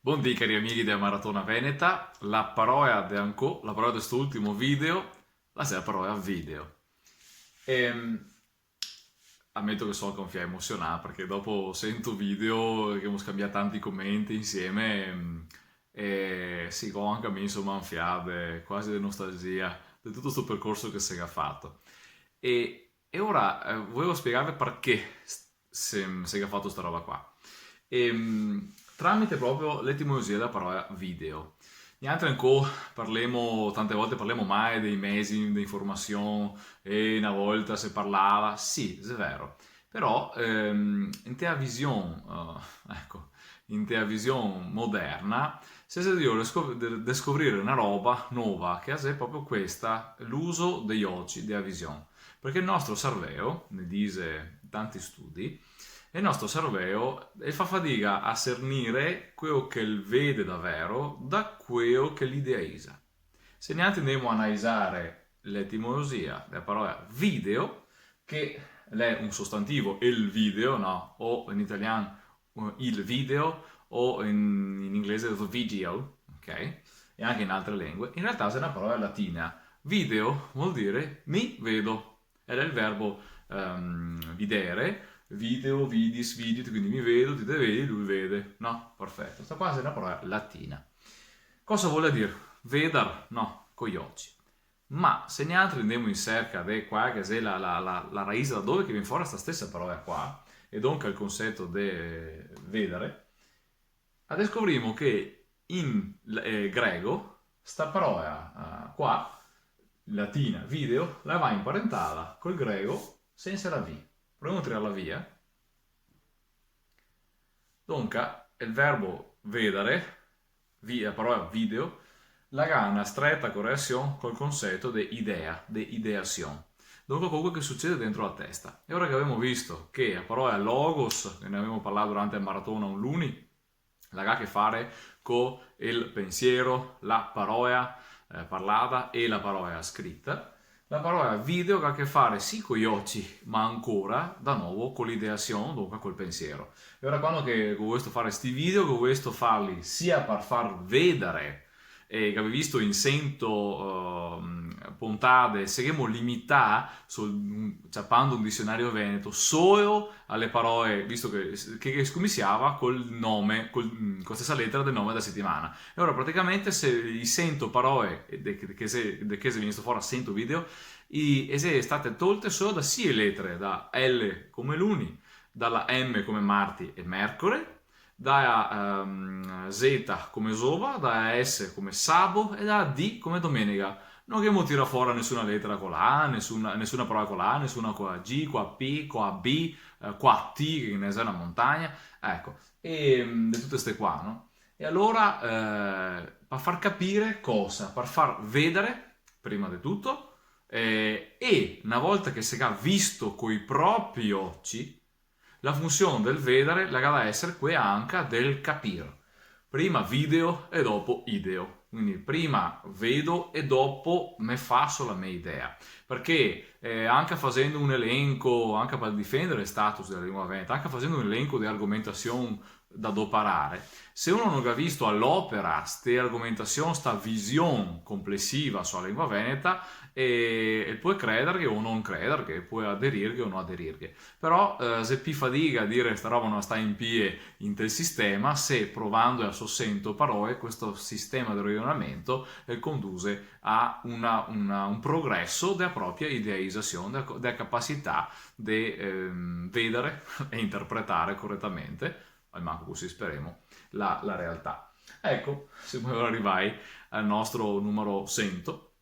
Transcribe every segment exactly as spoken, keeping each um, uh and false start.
Bondì, cari amighi de Maratona Veneta, la parola de ancò, la parola de sto ultimo video, la xe la parola video. Ehm, ameto che so anca un fià emosionà, parché dopo sento video che ghemo scambià tanti comenti insieme, ehm, e sì, go anca mi, insoma, un fià de, quasi de nostalgia de tuto sto percorso che se ga fato. E, e ora, eh, volevo spiegarve parché s-, se, se ga fato sta roba qua. Ehm, tramite proprio l'etimologia dela parola video. Nialtri ancò parlemo, tante volte parlemo mal dei mezi de informasion, e na volta se parlava, sì, xe vero. Però, ehm, inte a vision, eh, eco, inte a vision moderna, se xe drio desco-, de-, descovrire na roba nova, che xe proprio questa, l'uso dei oci, de a vision. Parché el nostro sarveo, ne dixe tanti studi, el nostro sarveo, el fa fadiga a sernire queo che el vede davero da queo che el ideaixa. Se nialtri ndemo a analizare l'etimologia dela parola video, che l'è un sostantivo, el video, no? O in italian, eh, il video, o in, in inglese the video, ok? E anca in altre lengue, in realtà xe na parola latina. Video vol dire mi vedo. Ed xe el verbo, ehm, videre, video, vidis, vidit, quindi mi vedo, ti te vedi, lu el vede, no? Perfeto. Sta qua xe na parola latina. Cosa vol dir? Vedar, no? Coi oci. Ma se nialtri ndemo in serca de qual che xe la, la, la, la raixe da dove che vien fora sta stesa parola qua, e donca el conceto de, eh, vedare, a descovrimo che in, eh, grego sta parola, eh, qua, latina, video, la va imparentada col grego sensa la V. Provemo a tirarla via. Donca, el verbo vedare, vi-, la parola video, la ga na streta corelasion col conceto de idea, de ideasion. Donca, co queo che sucede dentro la testa. E ora che gavemo visto che la parola logos, che ne gavemo parlà durante la maratona un luni, la ga a che fare co el pensiero, la parola, eh, parlada e la parola scrita, la parola video ga a che fare sì coi oci, ma ancora, da novo, co l'ideasion, donca col pensiero. E ora, quando che go volesto fare sti video, go volesto farli sia par far vedare, e che gavì visto in sento, ehm, pontade, se ghemo limità, sol-, ciapando un disionario veneto, solo a le paroe, visto che, che, che scominsiava col nome, col, mm, co la stesa letera del nome dela setimana. E ora praticamente se i sento paroe, eh, de, de che xe, de che xe vegnesto fora sento video, i, e xe state tolte solo da sie letere, da L come luni, da la M come marti e mercore, da, ehm, Z come zoba, da S come sabo e da D come domenega. No ghemo tirà fora nesuna letera co la A, nesuna, nesuna parola co la A, nesuna co la G, co la P, co la B, eh, co la T, che ghe ne xe na montagna, eco, e, mm, de tute ste qua, no? E alora, eh, par far capire cosa? Par far vedare, prima de tuto, eh, e na volta che se ga visto coi propri oci, la funsion del vedare la ga da esare quea anca del capir. Prima video e dopo ideo. Quindi prima vedo e dopo me faso la me idea. Parché, eh, anca fasendo un elenco, anca par difendare el status dela lengua veneta, anca fasendo un elenco de argomentasion da doparare, se uno no ga visto a l'opera ste argomentasion, sta vision conplesiva su la lengua veneta, e, el pol crederghe o no crederghe, el pol aderirghe o no aderirghe. Però, eh, xe pi fadiga a dire sta roba no sta in pie inte el sistema, se provando a so sento paroe, questo sistema de rajonamento el conduxe a una, una, un progreso dela propria ideaizasion, dela co-, dela capacità de, ehm, vedare e interpretare coretamente, almanco cusì speremo, la, la realtà. Eco, semo ora rivai al nostro numero sento,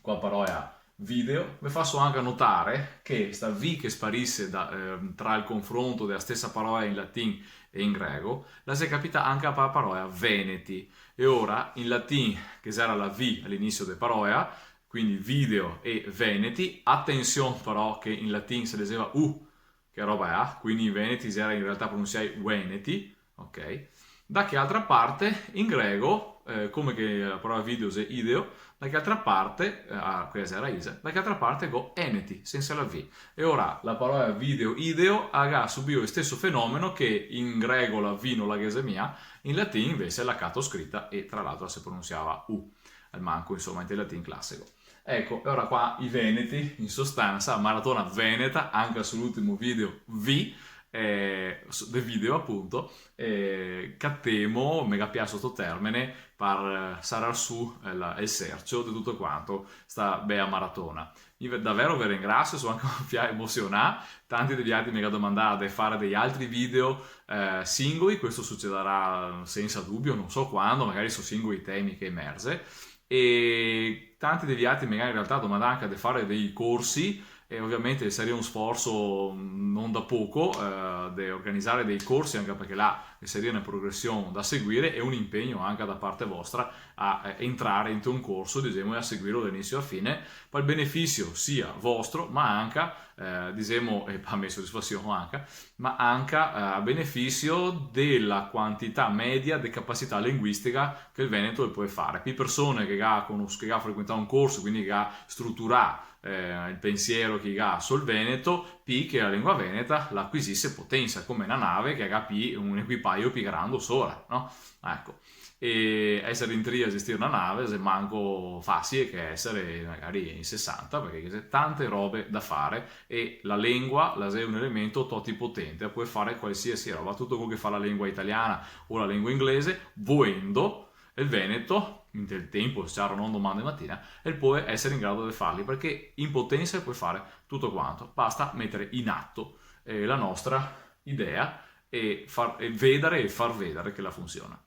co la parola video. Ve faso anca notare che sta V che sparise da, ehm, tra el confronto dela stesa parola in latin e in grego, la xe capità anca par la parola veneti. E ora, in latin, che ghe xera la V a l'inisio de parola, quindi video e veneti, atension però che in latin se lexeva U, che roba xe A, quindi i veneti i xera in realtà pronunsiai ueneti, ok? Da che altra parte, in grego, eh, come che la parola video xe ideo, da che altra parte, eh, ah, questa xe la raise, da che altra parte go eneti, sensa la V. E ora la parola video ideo la ga subìo el steso fenomeno che in grego la V no la ghe xe mia, in latin invese la cato scrita e tra l'altro la se pronunsiava U, almanco, insoma, inte el latin clasico. Eco, e ora qua i veneti, in sostansa, maratona veneta, anca su l'ultimo video V, eh, su, de video apunto, eh, catemo, me ga piaso sto termine, par, eh, sarar su, eh, la, el sercio de tuto quanto sta bea maratona. Mi ve-, davero ve ringrasio, so anca un fià emosionà, tanti de viatri me ga domandà de fare dei altri video, eh, singoli, questo sucedarà sensa dubio, no so quando, magari so singoli temi che emerze, e tanti de viatri me ga in realtà domandà anca de fare dei corsi, e ovviamente saria un sforso, mm, no da poco, eh, de organizare dei corsi, anca parché là saria na progresion da seguire e un impegno anca da parte vostra a, eh, entrare inte un corso, disemo, e a seguirlo da inisio a fine, par el benefisio sia vostro, ma anca, eh, disemo, e par me sodisfasion anca, ma anca, eh, a benefisio de la quantità media de capacità linguistica che el veneto el pol fare. Pi persone che ga conos-, che ga frequentà un corso, quindi che ga struturà, eh, el pensiero che ga sul veneto, pi che la lengua veneta la acuisise potensa, come na nave che ga pi un equipaio pi grando sora, no? Eco. E esare in tria a gestir na nave xe manco fasie che esare magari in sesanta, parché ghe xe tante robe da fare e la lengua la xe un elemento totipotente, la pol fare qualsiasi roba, tuto quel che fa la lengua italiana o la lengua inglese, voendo, el veneto, inte el tempo, ciaro, no doman matina, el pol esare in grado de farli, parché in potensa el pol fare tuto quanto, basta metare in ato, eh, la nostra idea e far, e vedare e far vedare che la funsiona.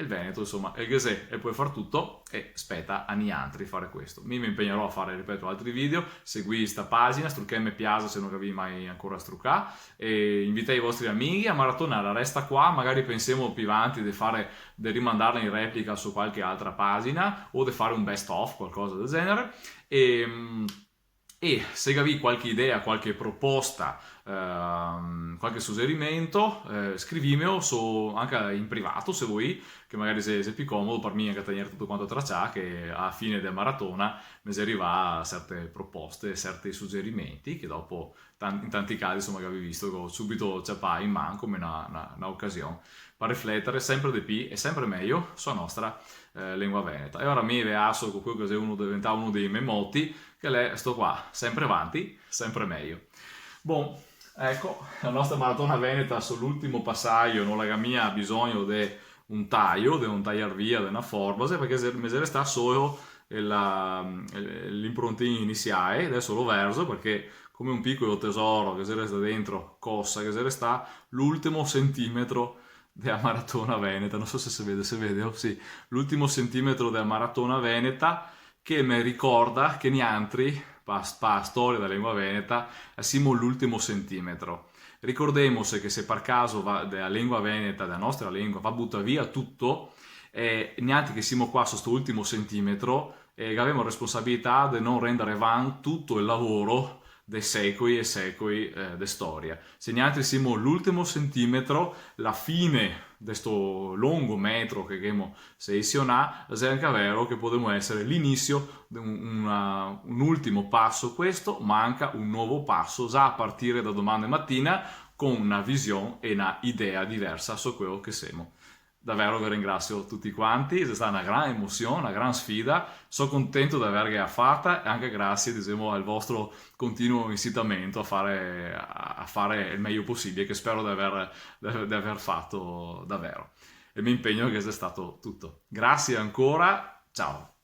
El veneto, insoma, el ghe xe, el pol far tuto, e speta a niantri fare questo. Mi me impegnarò a fare, ripeto, altri video, seguì sta pagina, struchè me piaxe se no gavì mai ancora strucà, e invitè i vostri amighi, a maratona la resta qua, magari pensemo pi vanti de fare, de rimandarla in replica su qualche altra pagina, o de fare un best of, qualcosa del genere. E, mm, E se gavì qualche idea, qualche proposta, ehm, qualche sugerimento, eh, scrivimeo so, anca in privato, se volì, che magari xe, xe pi comodo par mi anca tegner tuto quanto tracià, che a fine de maratona me xe rivà serte proposte, serti sugerimenti, che dopo tan-, in tanti casi, insoma, che gavì visto, che go subito ciapà in man come na, na, na ocasion par rifletare sempre de pi e sempre mejo su la nostra, eh, lengua veneta. E ora mi ve laso co quel che xe uno, deventà uno dei me moti, che l'è sto qua, sempre vanti, sempre mejo. Bon, eco, la nostra maratona veneta su l'ultimo pasajo no la ga mia bisogno de un tajo, de un tajar via, de na forbase, parché xe, me xe restà solo la, l'improntin inisiale, deso lo verzo, parché come un picolo tesoro che xe restà dentro, cosa che xe restà, l'ultimo sentimetro de la maratona veneta, no so se se vede, se vede, oh, sì, l'ultimo sentimetro de la maratona veneta, che me ricorda che niantri, pa, pa storia de la lengua veneta, simo l'ultimo sentimetro. Ricordemose che se par caso va, de la lengua veneta, de la nostra lengua, va butà via tuto, eh, niantri che simo qua su sto ultimo sentimetro, eh, gavemo responsabilità de no rendare van tuto el lavoro de secoli e secoli, eh, de storia. Se niantri simo l'ultimo sentimetro, la fine de sto longo metro che ghemo selesionà, xe anca vero che podemo esare l'inisio de un, una, un ultimo paso questo, ma anca un novo paso, za a partire da doman matina, con na vision e na idea diversa su quelo che semo. Davero ve ringrasio tuti quanti, xe stà na gran emosion, na gran sfida, so contento de averghela fata e anca grasie, disemo, al vostro continuo insitamento a fare, a, a fare el mejo posibile, che spero de aver, de, de aver fato davero. E me impegno che sia stato tuto. Grasie ancora, ciao!